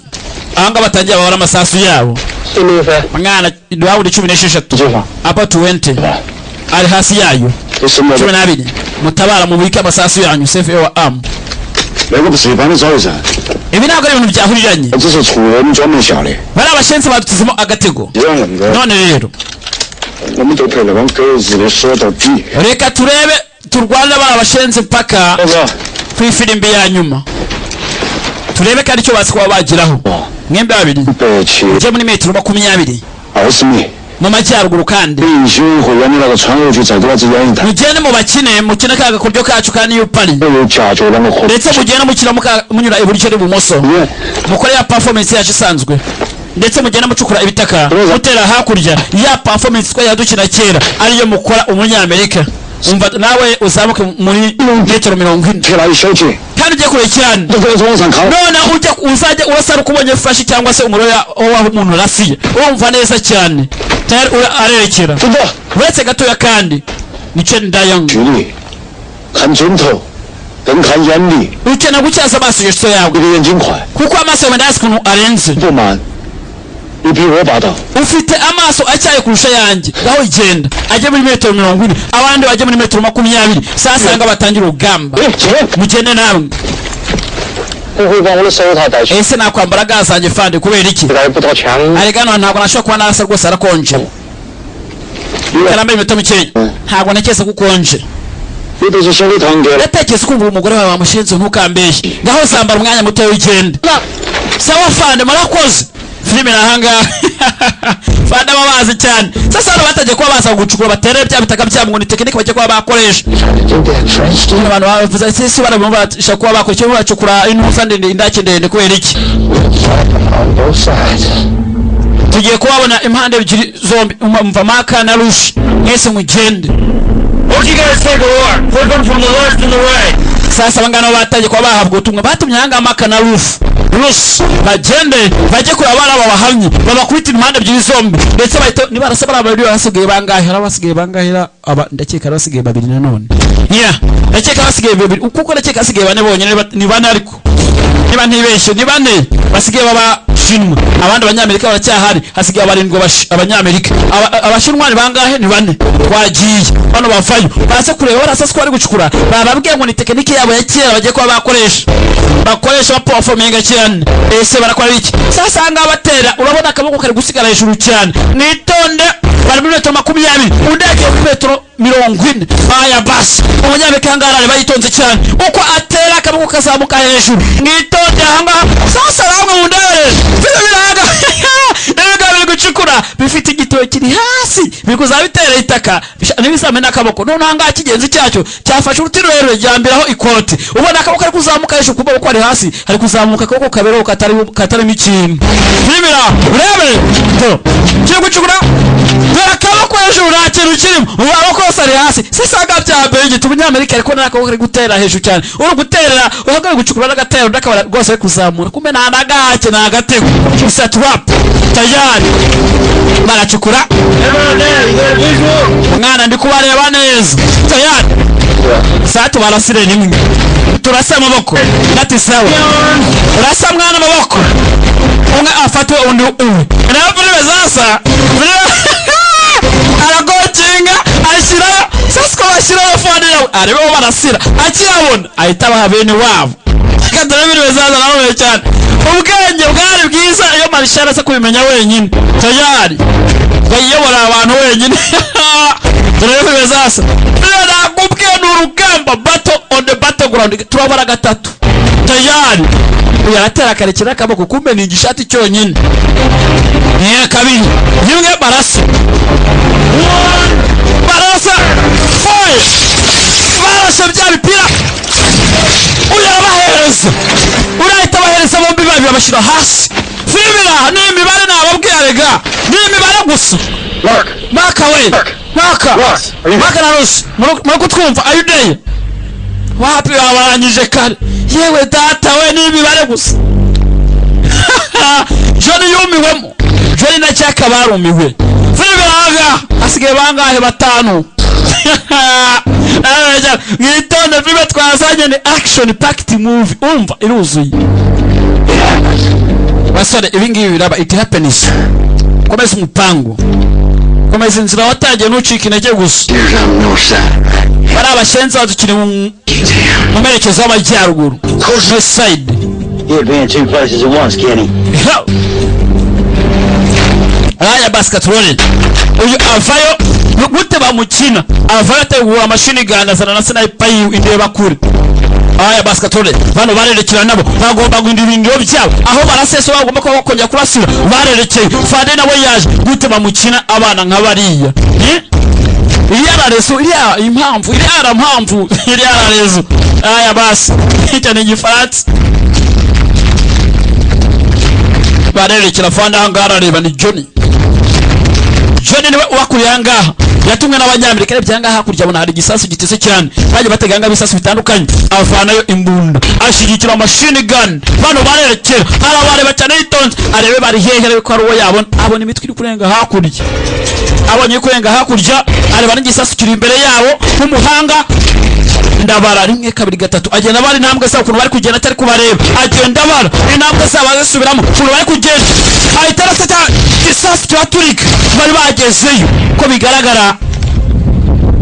ahanga batangiye babara amasasu yabo. 这六分， Mwana round 16. 这方， Apa 20 ari hasi yayo. 这什么 12 mutabara, mubike amasasu yanyu, safe your arm. 那个不是一般的遭遇战， Ibi ntabwo ari ibintu byahuriranye. 这是出我们专门下的。 Bari abashenzi badutizemo agatego. 这样两个， None rero 我们就陪那帮狗日的说到底。 reka turebe turwane bari abashenzi mpaka 大哥， ku ifirimbi ya nyuma, turebe kandi icyo bazi kuba bageraho. Mwembi babiri 百七 ujye muri metero 20. 20米， Mu majyaruguru kandi 并修会员的那个船务局再多子演一台， mugende mu bakine, mukine ka gakoryo kacu ka niyo pari. 都有加州两个火 Ndetse mugende mukina munyura iburyo n'ibumoso, 院。 mukore ya performance yacu isanzwe, ndetse mugende mucukura ibitaka mutera hakurya, ya performance twajya dukina kera ariyo mukora. Umunyamerika, umva nawe, uzamuke muri metero 40. 去来一小姐， Kandi ujye kure cyane. 都在床上扛。 None ujya uzajya urasa uko ubonye flash cyangwa se umuriro w'aho umuntu arasiye, urumva neza cyane. Tayari arerekera. 真的， Uretse gatoya kandi ni Chen Dayang. 举例，看准头，更看眼力， Ukeneye gutyaza amaso yose yawe. 你的眼睛快， Kuko amaso yawe ndazi ukuntu arenze. 不慢，你比我霸道。 Ufite amaso atyaye kurusha yanjye. Ngaho igenda ajye muri metero 40, abandi bajye muri metero 20. Sasa batangira urugamba. 哎，请问 Mugende namwe. 不会把我的手套带去？ Ese nakwambara ga zanjye fande? Kubera iki? 带不到枪。 Arega hano ntabwo nashobora kuba nasa rwose, harakonje. Karambe iminota mikeya, ntabwo ntekereza ko ukonje. 你都是小李堂哥了。 Ndatekereza kumva umugore wawe wamushinze, ntukambeshye. Ngaho zambara umwanya muto w'igende. Sawa fande, murakoze. Filime ni ahangaha, fande aba bazi cyane. Sasa hano batangiye kuba baza gucukura, batere bya bitaka byabo, ngo ni tekinike bagiye kuba bakoresha. Abantu bavuze ese si barabasha kuba bakora icyo bacukura intuza ndende, indake ndende, kubera iki? On both sides. Tugiye kubabona impande ebyiri zombi. Mva Maka na Rushi, mwese mugende. Won't you guys take a walk? Flip them from the left and the right. Sasa abangana batangiye kuba bahabwa ubutumwa, batumye ahangaha Maka na Rufu Rusi bagende bajye kureba abana babahamye, babakubita impande ebyiri zombi, ndetse bahita nibarasa bariya babiri. Basigaye bangahe? Hari abasigaye bangahe ra? Aba ndakeka hari abasigaye babiri nanone. Yeah, ndakeka basigaye babiri, kuko ndakeka hasigaye bane bonyine. Ni bane, ariko niba ntibeshye ni bane basigaye b'Abashinwa, abandi Abanyamerika baracyahari. Hasigaye barindwi Abanyamerika. Abashinwa ni bangahe? Ni bane. Twagiye bano bavayo baza kureba barasa ko bari gucukura. Bababwiye ngo ni tekinike yabo ya kera bagiye kuba bakoresha, bakoresha baperforminga cyane. Ese barakora iki? Sasa aha ngaha batera, urabona akaboko kari gusigara hejuru cyane. Mwitonde, bari muri metero 20, undi yagiye kuri metero 40. Aya basi, umunyamerika ahangaha arareba yitonze cyane uko atera, akaboko kazamuka hejuru. Mwitonde ahangaha. Sasa namwe mundebere bino biranga, ibiga biri gucukura bifite igitoki kiri hasi, biri kuzaba bitera itaka ntibizamena akaboko. Noneho ahangaha ikigenzi cyacyo cyafashe uruti rurerure ryambiraho ikoti. Ubona akaboko kari kuzamuka hejuru, ku kuboko ari hasi hari kuzamuka akaboko kabereho katarimo ikintu. Firimira urebe do kiri gucukura, dore akaboko hejuru nta kintu kirimo, ubu amaboko yose ari hasi. Sasa bya mbere igita umunyamerika ariko n'akaboko kari gutera hejuru cyane, uri guterera uhagaye gucukura n'agatera, undi akabona rwose ari kuzamura, kumbe nta nagake, ni agatego gusa, trap. Tayari baracukura. Come on now, you got a visual? Mwana, ndi kubareba neza. Tayari saa tubarasire rimwe, turasa amaboko. Ati sawa, urasa mwana amaboko, umwe afate undi uwe. Nayo filime sasa aragokinga ashyirayo. Sasa uko bashyiraho fone yawe arebe aho barasira, akiyabona ahita abaha bene wabo. Reka turebe filime sasa. Nawe cyane ubwenge bwari bwiza iyo marishari aza kubimenya wenyine, tayari yayiyobora abantu wenyine. Turebe filime sasa. Niyo nakubwiye, ni urugamba, battle on the battleground. Turabara gatatu, tayari uyu aratera akarekera akaboko, kumbe ni igishati cyonyine. Niya kabiri, rimwe, barasa, barasa, fire, barashe bya bipira. Uyu arabahereza, urahita abahereza bombi babiri, babashyira hasi. Firimira ni imibare, nababwiye rega, ni imibare gusa. Mark, Maka we, Maka. Ross, are you- Maka na Ross, muri kutwumva? Are you there? Wapi, babarangije kare. Yewe data we, ni imibare gusa. John yumiwemo, John na Jack barumiwe. Filime aha hasigaye bangahe? Batanu. Mwitonde, filime twazanye ni action packed movie, umva iruzuye. Basore, ibi ngibi biraba, it happens. Komeza umupango, komeza inzira watangiye, ntucike intege gusa. Here's on the north side. Bari abashenzi badukiri mu merekezo y'amajyaruguru, north side. He'd be in two places at once, Kenny. Aya basi, katurore uyu avayo gute. Bamukina avayo ategura amashini gana, azana na sniper yiwe indeba kure. Aya basikatore bano barerekera, nabo bagomba guhindura ibirindiro byabo aho barasesa, bagomba kuba bakongera kurasira. Barerekeye, fande nawe yaje gute bamukina abana nka bariya? Eh? Iriya rarezo, iriya impamvu, iriya mpamvu, iriya rarezo. Aya basi, icyo ni Igifaransa. Barerekera, fande ahangaha arareba, ni Johnny. Johnny niwe ubakuriye ahangaha, yatumwe n'Abanyamerika. Arebye ahangaha hakurya, abona hari igisasu gitese cyane. Bagiye batega ahangaha ibisasu bitandukanye, avanayo imbunda, ashyigikira machine gun. Bano barerekera, arabareba cyane yitonze, arebe bari hehe, arebe ko hari uwo yabona. Abona imitwe iri kurenga hakurya. Abonye iri kurenga hakurya, areba n'igisasu kiri imbere yabo. Nk'umuhanga ndabara rimwe, kabiri, gatatu, agenda abara intambwe zabo ukuntu bari kugenda, atari kubareba, agenda abara intambwe zabo, azisubiramo ukuntu bari kugenda, ahita arasa cya gisasu, kiraturika. Bari bagezeyo ko bigaragara,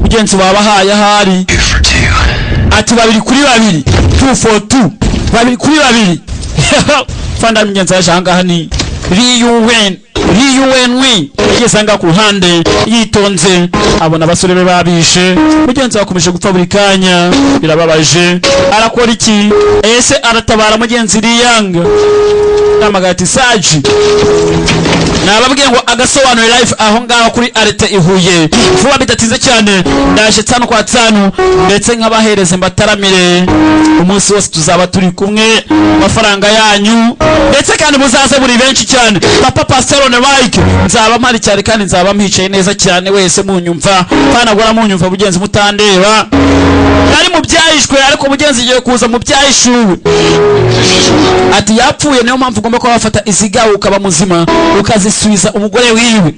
mugenzi wabahaye ahari. 2 for 2. Ati babiri kuri babiri, 2 for 2, babiri kuri babiri. Fanda mugenzi yaje ahangaha ni Riyuwen Riyuwenwi. Yageze ahangaha ku ruhande yitonze, abona abasore be babishe. Mugenzi bakomeje gupfa buri kanya, birababaje. Arakora iki ese? Aratabara mugenzi Riyanga, namagana ati saji nababwiye ngo agasobanuye live aho ngaho kuri Arte i Huye vuba bidatinze cyane. Ndaje tanu kwa tanu, ndetse nkabahereze mbataramire umunsi wose, tuzaba turi kumwe, amafaranga yanyu, ndetse kandi muzaze muri benshi cyane. Papa Pastor Mike nzaba mpari cyane, kandi nzaba mpicaye neza cyane wese munyumva, panagora munyumva mugenzi mutandeba. Nari mu byahishwe, ariko mugenzi igiye kuza mu byahishuwe. Ati yapfuye, niyo mpamvu ugomba kuba wafata izigawe ukaba muzima, ukazisubiza umugore wiwe.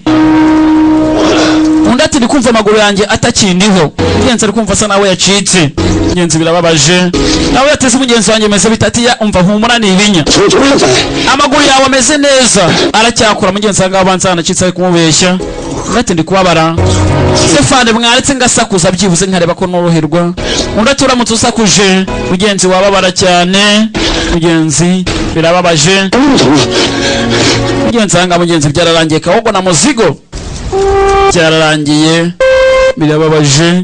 Undi ati ndi kumva amaguru yanjye atakindiho. Mugenzi ari kumva asa nawe yacitse. Mugenzi birababaje, nawe yateze mugenzi wanjye meze bitati ya umva humura, ni ibinya, amaguru yawe ameze neza, aracyakora. Mugenzi wanjye abanza yanacitse, ari kumubeshya. Undi ati ndi kubabara Stefani, mwaretse ngasakuza byibuze nkareba ko noroherwa. Undi ati uramutse usakuje mugenzi wababara cyane. Mugenzi birababaje, mugenzi ahangaha mugenzi byararangiye, kawogo na muzigo byararangiye, birababaje.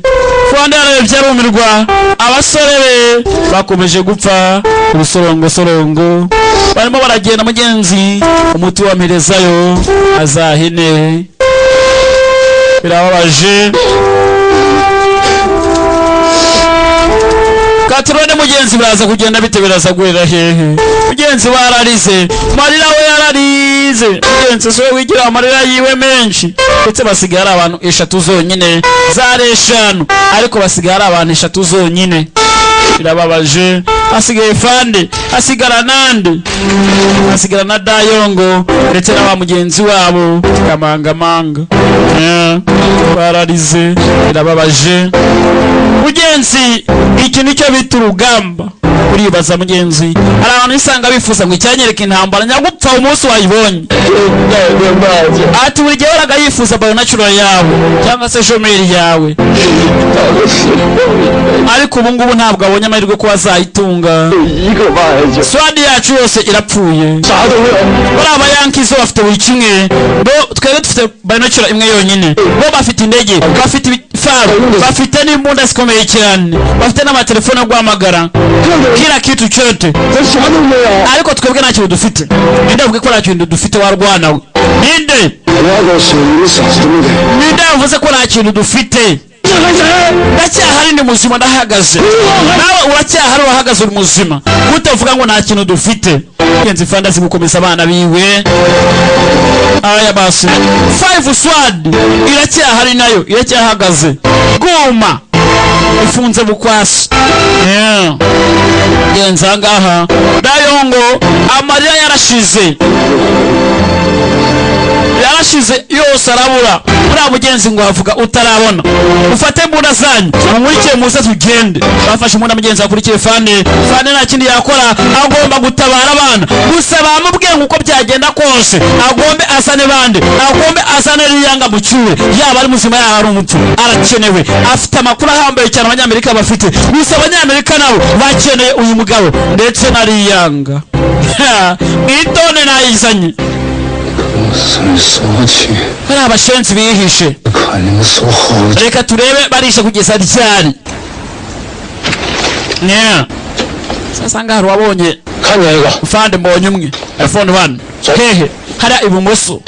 Fande yararebye arumirwa, abasore be bakomeje gupfa urusorongosorongo, barimo baragenda. Mugenzi umuti wamperezayo azahine, birababaje. Katurone mugenzi biraza kugenda bite? Biraza guhera hehe? Mugenzi wararize, marira we yararize. Mugenzi so wigira amarira yiwe menshi, ndetse basigaye ari abantu eshatu zonyine, zari eshanu ariko basigaye ari abantu eshatu zonyine, birababaje. Hasigaye fande, hasigara nande? Hasigara na Dayongo ndetse na wa mugenzi wabo Kamangamanga. Bararize, birababaje mugenzi. Iki nicyo bita urugamba. Uribaza mugenzi, hari abantu usanga bifuza ngo icyanyereka intambara nyagupfa umunsi wayibonye. Ati buri gihe wahoraga yifuza binocular yawe cyangwa se jumelle yawe, ariko ubu ngubu ntabwo abonye amahirwe ko azayitunga. Squad yacu yose irapfuye. Bariya Abayankizo bafite buri kimwe, bo twebwe dufite binocular imwe yonyine. Bo bafite indege, bafite ibifaru, bafite n'imbunda zikomeye cyane, bafite n'amatelefone yo guhamagara, kila kitu chote, ariko twebwe nta kintu dufite. Ninde avuga ko nta kintu dufite? Warwana we, ninde? Ninde yavuze ko nta kintu dufite? Ndacyahari, ndi muzima, ndahagaze. Nawe uracyahari, urahagaze, uri muzima, gute uvuga ngo nta kintu dufite? Genzi fanda gukomeza abana biwe. Aya basi, five squad iracyahari, nayo iracyahagaze, guma ifunze bukwasi. Yeah. Genzi ahangaha Dayongo amarira yarashize, yarashize yose, arabura. Uriya mugenzi ngo avuga utarabona, ufate imbunda zanyu mumurikiye, muze tugende. Bafashe imbunda, mugenzi akurikiye fande. Fande nta kindi yakora, agomba gutabara abana gusa. Bamubwiye ngo uko byagenda kose agombe asane bande, agombe asane Riyanga mu cyure, yaba ari muzima yaba ari umupfu, arakenewe. Afite amakuru ahambaye cyane Abanyamerika bafite gusa. Abanyamerika nabo bakeneye uyu mugabo ndetse na Riyanga. Mwitone nayizanye. 索取 Bari abashenzi bihishe. 款那个锁好 Reka turebe barishe kugeza ryari. Yeah. Sasa ngaha hari uwabonye. 看见一个， Fande, mbonye umwe. iPhone 1 hehe? Hariya ibumoso,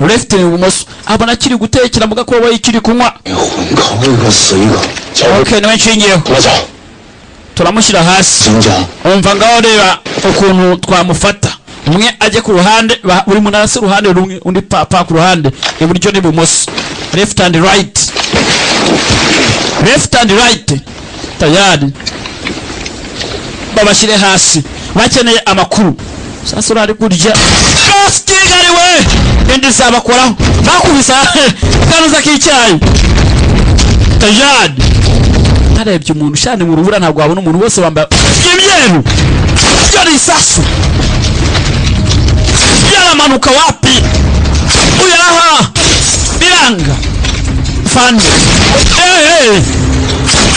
left ni ibumoso. Abona akiri gutekera mu gakoboyi, kiri kunywa. 混口一个死一个，交给 Okay, niwe nshingiyeho. 我走。 Turamushyira hasi. 怎么讲？ Umva, ngaho reba ukuntu twamufata. Umwe ajye ku ruhande, buri muntu arase uruhande rumwe, undi papa ku ruhande iburyo n'ibumoso, left and right, left and right. Tayari babashyire hasi, bakeneye amakuru. Sasa urari kurya kigali we, indi zabakoraho bakubise kanuza k'icyayi. Tayari harebye umuntu ushane mu rubura, ntabwo wabona umuntu, bose bambaye imyeru. Byo ni isasu byaramanuka. Wapi, uyaraha biranga. Fande, eh eh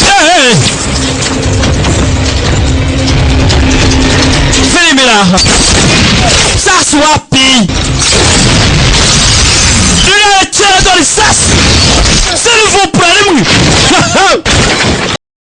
eh, filime iraha. Sasu wapi? Irekera, dore isasu, s'il vous plaît, rimwe.